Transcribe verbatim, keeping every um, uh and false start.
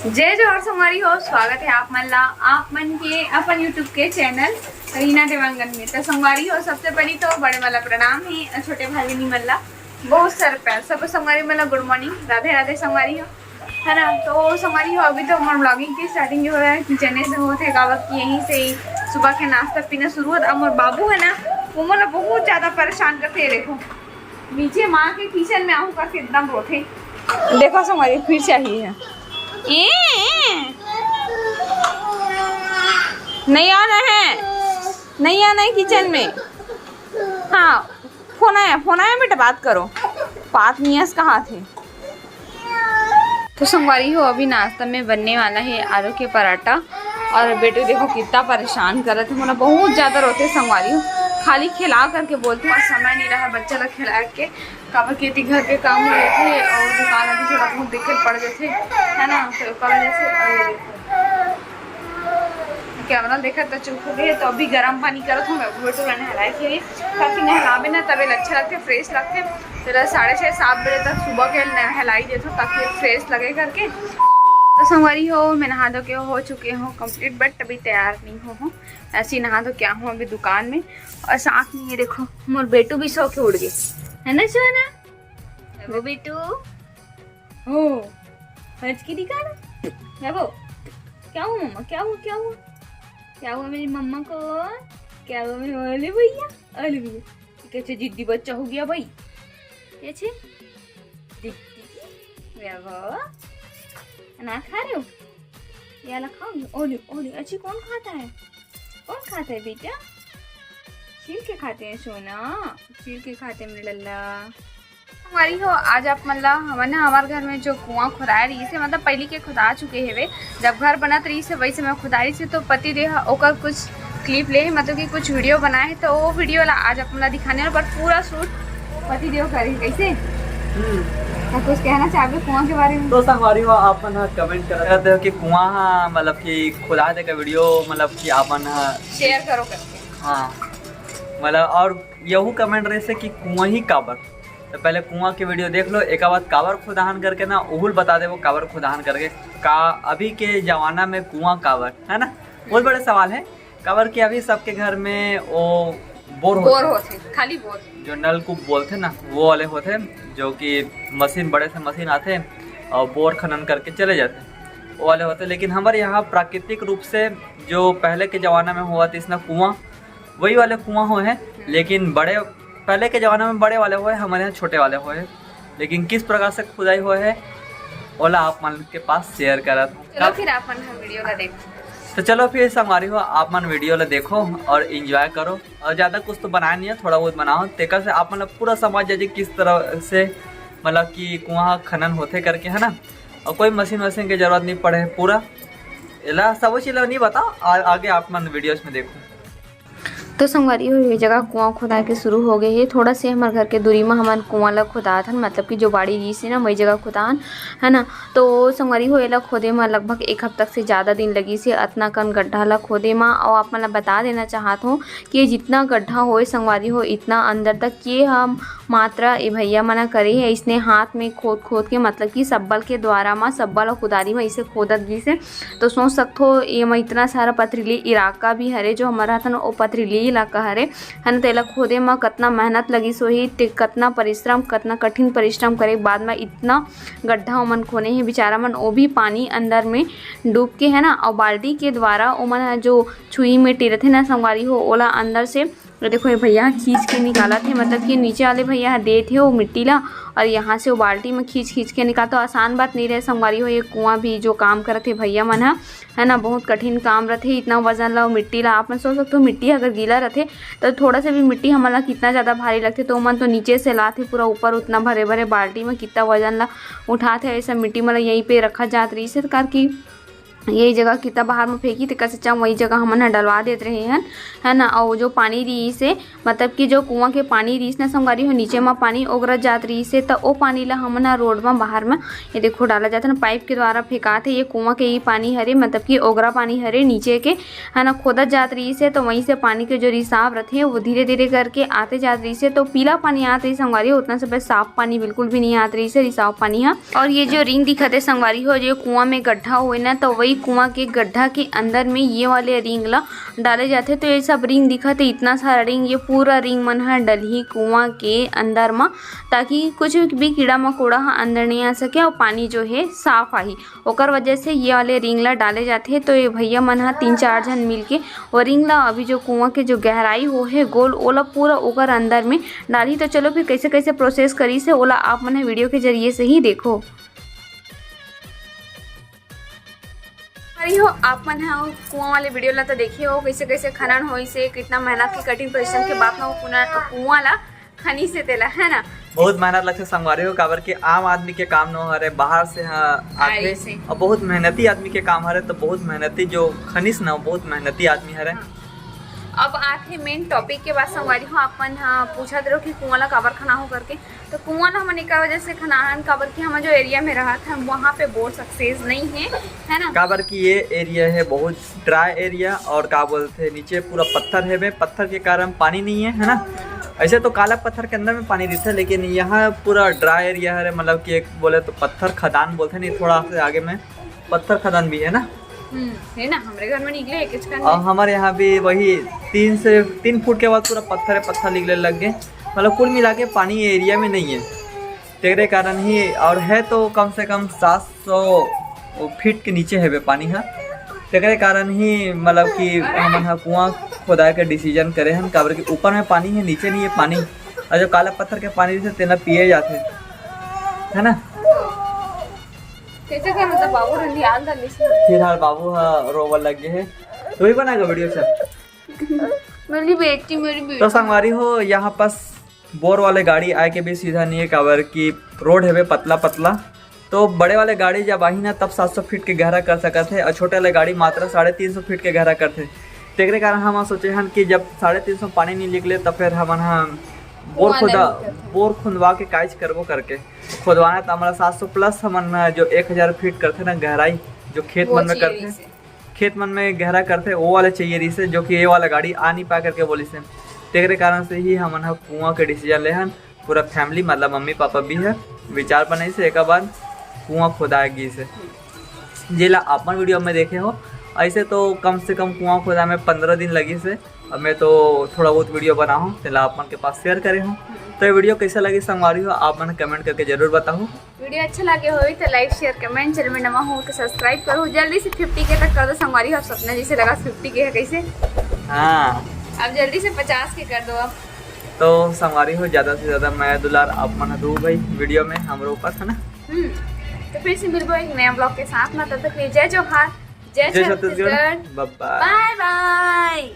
जय जोहार संगवारी हो, स्वागत है आप मन ला, आप मन के अपन YouTube के चैनल रीना देवांगन में। तो संगवारी हो, सबसे पहली तो बड़े वाला प्रणाम है और छोटे भाई बहनी मन ला बहुत सारा प्यार। सब संगवारी मन ला गुड मॉर्निंग, राधे राधे संगवारी हो, है ना। तो संगवारी हो, अभी तो हमर ब्लॉगिंग की स्टार्टिंग जो है किचने से होत है, काबर कि यहीं से ही सुबह के नाश्ता पीना शुरू होता। और बाबू है ना, वो मोला बहुत ज्यादा परेशान करते हैं। देखो, नीचे माँ के किचन में आहूँ करके एकदम रोथे। देखो संगवारी, फिर चाहिए है। ए, ए। नहीं आना है, नहीं आना है किचन में। हाँ, फोन आया, फोन आया बेटा, बात करो। बात नियस कहाँ थे? तो संगवारी हो, अभी नाश्ता में बनने वाला है आलू के पराठा। और बेटू देखो कितना परेशान करत है, मोला बहुत ज्यादा रोथे संगवारी हो, खाली खिला करके बोलथे, और समय नहीं रहा बच्चा ला खिला के, काबर कि एती घर के काम हो जाथे और दुकान अभी थोड़ा बहुत देखे पड़ जाथे, है ना। तो ओकर वजह से, और कैमरा देखत तो चुप हो गए। तो अभी गर्म पानी करत हूँ मैं, बेटू ला नहलाए के लिए, ताकि नहलाबे ना तबे अच्छा लगथे, फ्रेश लगथे। तो ला साढ़े छः सात बजे तक सुबह के नहलाई देथो, ताकि फ्रेश लगे करके। तो संगवारी हो, मैं नहा धो के हो चुके हूँ कंप्लीट, बट अभी तैयार नहीं हो हूँ, ऐसे ही नहा धो के आहूँ अभी दुकान में। और साथ में ये देखो, मोर बेटू भी सो के उठ गए, है ना सोना? वो बेटू, हो, हंस के दिखा ना। क्या वो? क्या हुआ मम्मा? क्या हुआ? क्या हुआ? क्या हुआ मेरी मम्मा को? क्या हुआ मेरे ओले भैया? ओले भैया, कैसे जिद्दी बच्चा हो गया भाई। कैसे? जिद्दी? क्या वो? ना खा रहे हो? ये वाला खाओगे? ओले, ओले, अच्छी कौन खाता है? कौन खाता है बेटा? छील के खाते हैं सोना, छील के खाते हैं मेरे लल्ला। संगवारी हो, आज आप मन ला हमन ह हमार घर में जो कुआं खुदाए रहिस हे, मतलब पहली के खुदा चुके हेवे, जब घर बनत रहिस हे वही समय खुदाए रहिस हे, तो पति देव ह ओकर कुछ क्लिप ले हे, मतलब कि कुछ वीडियो बनाए हे, तो वो वीडियो ला आज आप मन ला दिखाने वाला, पर पूरा शूट पति देव करे हे। कैसे? हम्म। तो कुछ कहना चाहबे कुआं के बारे में? तो संगवारी हो, आप मन ह कमेंट करत हो कि कुआं ह, मतलब कि खुदाए तेकर वीडियो, मतलब कि आप मन ह शेयर करो करके। हाँ, मतलब और यहू कमेंट रहिस हे कि कुआं ही काबर। तो पहले कुआं के वीडियो देख लो, एकर बाद काबर खुदाहन करके ना, उहुल बता देबो काबर खुदाहन करके। का अभी के जमाना में कुआं काबर, है ना, बहुत बड़े सवाल है। काबर कि अभी सबके घर में वो बोर होथे। बोर होथे, खाली बोर। जो नलकूप बोलथे ना, वो वाले होथे, जो कि मशीन, बड़े से मशीन आथे और बोर खनन करके चले जाथे, वो वाले होथे। लेकिन हमारे यहाँ प्राकृतिक रूप से जो पहले के जमाना में होवत रहिस ना कुआं, वही वाले कुआं होए हे, लेकिन बड़े, पहले के जमाना में बड़े वाले होए, हमारे यहाँ छोटे वाले होए। लेकिन किस प्रकार से खुदाई होए हे, ओला आप मन के पास शेयर करत हूँ। चलो फिर आप मन ह वीडियो ला देखो। तो चलो फिर संगवारी हो, आप मन वीडियो ला देखो और एंजॉय करो। और ज़्यादा कुछ तो बनाए नहीं है, थोड़ा बहुत बनाओ, तेकर से आप मन ला पूरा समझ जाए किस तरह से, मतलब कि कुआं खनन होथे करके, है ना। और कोई मशीन वशीन के जरूरत नहीं पड़े, पूरा एला सब चीज ला नहीं बताओ, आ-, आगे आप मन वीडियोज में देखो। तो संगवारी हो, ये जगह कुआं खुदाए के शुरू हो गए हे। थोड़ा से हमर घर के दूरी म हमन कुआं ला खुदात हन, मतलब कि जो बाड़ी रहिस हे ना, वही जगह खुदान, है ना। तो संगवारी हो, एला खोदे म लगभग एक हफ्ता से ज़्यादा दिन लगिस हे, अतना कन गड्ढा ला खोदे म। और आप मन ला बता देना चाहत हों कि ये जितना गड्ढा होए संगवारी हो, इतना अंदर तक ये हम मात्रा ए भैया मन ह करे हे, अइसने हाथ में खोद खोद के, मतलब कि सब्बल के द्वारा म, सब्बल अउ कुदारी म अइसे खोदत गिस हे। तो सोच सकथो, ये म इतना सारा पथरीली इलाका भी हरे, जो हमर रहथन, ओ पथरीली इलाका हरे, है ना। तेला खोदे म कतना मेहनत लगिस होही, ते कतना परिश्रम, कतना कठिन परिश्रम करे के बाद म इतना गड्ढा ओमन खोने हे बेचारा मन, ओ भी पानी अंदर में डूब के, है ना। अउ बाल्टी के द्वारा ओमन ह जो छुई मिट्टी रथे ना संगवारी हो, ओला अंदर से ये देखो, ये भैया ह खींच के निकालत हे, मतलब कि नीचे वाले भैया ह देत हे वो मिट्टी ला, और यहाँ से वो बाल्टी में खींच खींच के निकालत। तो आसान बात नहीं रहे संगवारी हो, ये कुआं भी जो काम करत हे भैया मन ह, है ना, बहुत कठिन काम रथे। इतना वजन ला, वो मिट्टी ला, आप मन सोच सकते हो, मिट्टी अगर गीला रथे तो थोड़ा सा भी मिट्टी हमन ला कितना ज़्यादा भारी लगथे। तो ओमन तो नीचे से लात हे पूरा ऊपर, उतना भरे भरे बाल्टी में कितना वजन ला उठात हे। ऐसा मिट्टी मन ला यहीं पे रखा जात रहिस हे, कार की यही जगह कितना बाहर में फेंकी, तेकर से अच्छा वही जगह हमन ह डलवा देत रहे हन, है ना। और जो पानी रहिस हे, मतलब कि जो कुआं के पानी रहिस ना संगवारी हो, नीचे म पानी ओगरत जात रहिस हे, त ओ पानी ला हमन ह रोड म बाहर म, ये देखो, डाला जात हे ना, पाइप के द्वारा फेंकात हे। ये कुआं के ही पानी हरे, मतलब कि ओगरा पानी हरे नीचे के, है ना, खोदत जात रहिस हे, तो वहीं से पानी के जो रिसाव रथे, वो धीरे धीरे करके आते जात रहिस हे। तो पीला पानी आत रहिस संगवारी हो, उतना सब साफ पानी बिल्कुल भी नहीं आत रहिस हे, रिसाव पानी ह। और ये जो रिंग दिखत हे संगवारी हो, जो कुआं में गड्ढा होए ना, तो वही कुआं के गड्ढा के अंदर में ये वाले रिंग ला डाले जाथे। तो ये सब रिंग दिखत हे, इतना सारा रिंग, ये पूरा रिंग मन ह डलही कुआं के अंदर म, ताकि कुछ भी कीड़ा मकोड़ा ह अंदर नहीं आ सके और पानी जो है साफ आही। ओकर वजह से ये वाले रिंग ला डाले जाथे। तो ये भैया मन ह तीन चार झन मिलके वो रिंग ला, अभी जो कुआं के जो गहराई हो है गोल, ओला पूरा ओकर अंदर में डालही। तो चलो फिर कैसे कैसे प्रोसेस करिस हे, ओला आप मन ह वीडियो के जरिए से ही देखो। अरे हो, आप मन ह कुआं वाले वीडियो ला तो देखे हो, कैसे कैसे खनन होइस हे, कितना मेहनत के, कठिन परिश्रम के बाद में वो कुना-, कुआं ला खनिस हे तेला, है ना। बहुत मेहनत लगथे संगवारी हो, काबर कि आम आदमी के काम नो हरे, बाहर से ह आथे। आइस हे। और बहुत मेहनती आदमी के काम हरे, तो बहुत मेहनती जो खनिस ना, बहुत मेहनती आदमी हरे। हाँ। अब आथे मेन टॉपिक के बाद संगवारी हो, आप मन ह पूछत रहो कि कुआं ला काबर खनाहो करके। तो कुआं ला हमन एकर वजह से खनाहन, काबर कि हमन जो एरिया में रहत हन, वहाँ पे बोर सक्सेस नहीं है, है ना। काबर कि ये एरिया है बहुत ड्राई एरिया, और का बोलथे, नीचे पूरा पत्थर है बे, पत्थर के कारण पानी नहीं है, है ना। ऐसे तो काला पत्थर के अंदर में पानी रहता है, लेकिन यहाँ पूरा ड्राई एरिया है, मतलब कि एक बोले तो पत्थर खदान बोलते नहीं, थोड़ा से आगे में पत्थर खदान भी है ना। हम्म, है ना, हमरे घर में निकले एक इचका और नहीं। हमारे यहाँ भी वही तीन से, तीन फुट के बाद पूरा पत्थर है, पत्थर निकले लग गए। मतलब कुल मिला के पानी ये एरिया में नहीं है, तेरे कारण ही, और है तो कम से कम सात सौ फीट के नीचे है बे पानी हा। तेरे कारण ही मतलब कि हमन हा कुआं खोदाए के डिसीजन करे हन, काबर कि ऊपर में पानी है, नीचे नहीं है पानी। और जो काला पत्थर के पानी रहिथे, तेला पिए जाथे, है ना। कैसे कर मतलब बाबू रंधियान था लिस्ट में। फिलहाल बाबू हा रोवल लग गए है, तो ही बनाएगा वीडियो से। मेरी बेटी, मेरी बेटी। तो संगवारी हो, यहाँ पास बोर वाले गाड़ी आए के भी सीधा नहीं है, काबर कि रोड है बे पतला पतला। तो बड़े वाले गाड़ी जब आही ना, तब सात सौ फीट के गहरा कर सकत है, और छोटे वाले गाड़ी मात्र साढ़े तीन सौ फीट के गहरा करथे। तेकरे कारण हम सोचे हन कि जब साढ़े तीन सौ पानी नहीं निकले, तो फिर हमन ह बोर कुआं खोदा, नहीं करथे। बोर खुंदवा के काइच करबो करके। खोदवाना तो हमारा सात सौ प्लस, हमन जो एक हजार फीट करथे ना गहराई, जो खेत वो मन में चाहिए करथे, इसे। खेत मन में गहरा करथे, वो वाला चाहिए रहिसे, जो कि ये वाला गाड़ी आ नहीं पाए करके बोलिसे। तेकरे कारण से ही हमन ह कुआं के डिसीजन ले हन। पूरा फैमिली, मतलब मम्मी पापा भी है, विचार बनाइसे, एकर बाद कुआं खोदाए गिसे, जेला अपन वीडियो में देखे हो। ऐसे तो कम से कम कुआं खोदाए में पंद्रह दिन लगिसे। अब मैं तो थोड़ा बहुत वीडियो बनाहूँ, तेला आप मन के पास शेयर करे हूँ। तो ये वीडियो कैसा लगी संगवारी हो, आप मन कमेंट करके जरूर बताओ। वीडियो अच्छा लगे होई तो लाइक, शेयर, कमेंट, चैनल में नवा हो तो सब्सक्राइब करो। जल्दी से फिफ्टी के तक कर दो संगवारी हो। सपना जैसे लगा फिफ्टी के है कैसे? हाँ। अब जल्दी से पचास के कर दो अब। तो संगवारी हो, ज्यादा से ज्यादा मया दुलार आप मन दो भाई वीडियो में हमरो ऊपर, है ना? हम्म। तो फिर से मिलबो एक नया ब्लॉग के साथ में, तब तक के लिए जय जोहार, जय जय छत्तीसगढ़। छत्तीसगढ़। बाय बाय। बाय बाय।